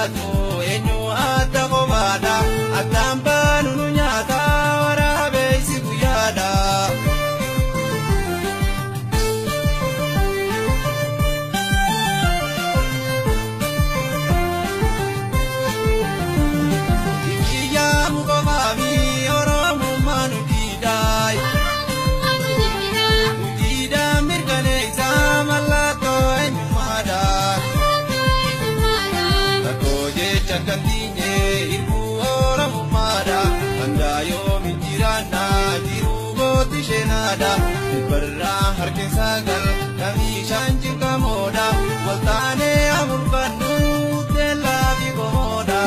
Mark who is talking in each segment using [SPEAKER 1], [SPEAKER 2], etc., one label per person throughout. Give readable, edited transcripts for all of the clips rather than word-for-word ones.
[SPEAKER 1] jiraatu eenyu adda kophaadha. Addaan baanu nu nyaata waraabeessi guyyaadha. Iyyaa qofaa fi Oromummaa nu diidaa. Nu diidaa mirkaneessa mallattoo eenyummaadha. Rakkoo jecha kan diinye hirbuu Oromummaadha. Hangaa yoomi jiraannaa jiruu gooti sheenaadha. Dibbarraa harki sagal kamiishaan cinqamoodha. Waltaanee amurfannu teellaa fi qomoodha.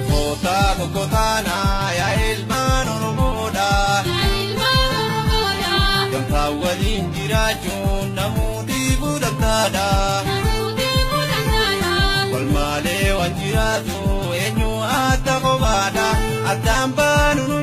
[SPEAKER 1] Kootaa tokko taanaa yaa ilmaan Oromoodha. Gamtaa waliin jiraachuun namooti fudhataadha. Wal maalee waan jiraatu eenyu adda kophaadha. Addaan baanu nu